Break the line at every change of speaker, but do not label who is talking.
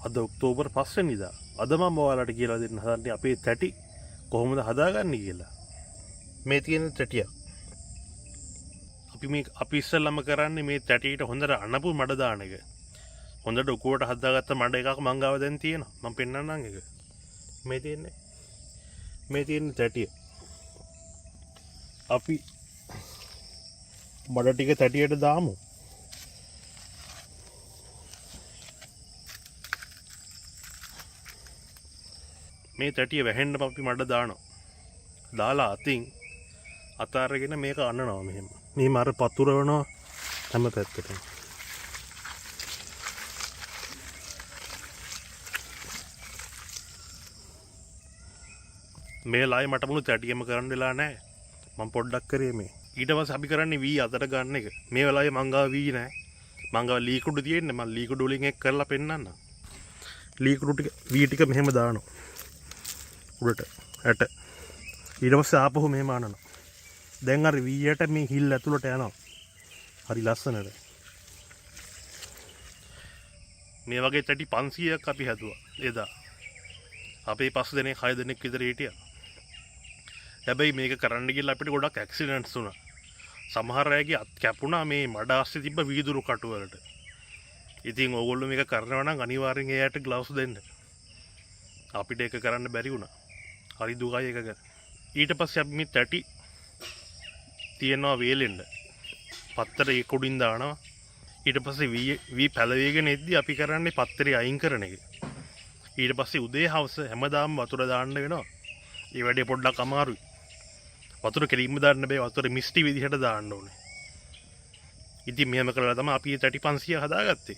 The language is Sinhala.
අද ඔක්තෝබර් 5 වෙනිදා. අද මම ඔයාලට කියලා දෙන්න හදන්නේ අපේ තැටි කොහොමද හදාගන්නේ කියලා. මේ තියෙන තැටියක්. අපි ඉස්සෙල්ලම කරන්නේ මේ තැටියට හොඳට අනපු මඩ දාන එක. හොඳට උකුවට හදාගත්ත මඩ එකක් මං ගාව දැන් තියෙනවා. මං පෙන්නන්නම් ඒක. මේ තියෙන තැටිය. අපි මඩ ටික තැටියට දාමු. මේ තැටිය වැහෙන්න අපි මඩ දානවා. දාලා අතින් අත අරගෙන මේක අනනවා මෙහෙම. මෙහෙම අර පතුරවනවා හැම පැත්තටම. මේ ලායි මට මුළු තැටියම කරන්න වෙලා නැහැ. මං පොඩ්ඩක් කරේ මේ. ඊට පස්සේ අපි කරන්නේ වී අතට ගන්න එක. මේ වෙලාවේ මං ගාව වී නෑ. මං ගාව ලී කුඩු තියෙන්නේ. මං ලී කුඩු වලින් එක් කරලා පෙන්නන්නම්. ලී කුඩු ටික වී ටික මෙහෙම දානවා. උඩට ඇට. ඊට පස්සේ ආපහු මෙහෙම අනනවා. දැන් අර වී ඇට මේ හිල් ඇතුළට යනවා. හරි ලස්සනට. මේ වගේ තැටි 500ක් අපි හැදුවා එදා. අපේ 5 දෙනෙක් 6 දෙනෙක් විතර හිටියා. හැබැයි මේක කරන්න ගිහලා අපිට ගොඩක් ඇක්සිඩන්ට්ස් වුණා. සමහර අයගේ අත් කැපුණා මේ මඩ අස්සේ තිබ්බ වීදුරු කටු වලට. ඉතින් ඕගොල්ලෝ මේක කරනවා නම් අනිවාර්යෙන් ඒ අයට ග්ලව්ස් දෙන්න. අපිට ඒක කරන්න බැරි වුණා. හරි දුකයි ඒක ගැන. ඊට පස්සේ අපි මේ තැටි තියනවා වේලෙන්න. පත්තර ඒ කුඩින් දානවා. ඊට පස්සේ වී පැලවීගෙන එද්දි අපි කරන්නේ පත්තරේ අයින් කරන එක. ඊට පස්සේ උදේ හවස හැමදාම වතුර දාන්න වෙනවා. ඒ වැඩේ පොඩ්ඩක් අමාරුයි. වතුර කෙලින්ම දාන්න බෑ, වතුර මිස්ටි විදිහට දාන්න ඕනේ. ඉතින් මෙහෙම කරලා තමයි අපි මේ තැටි 500 හදාගත්තේ.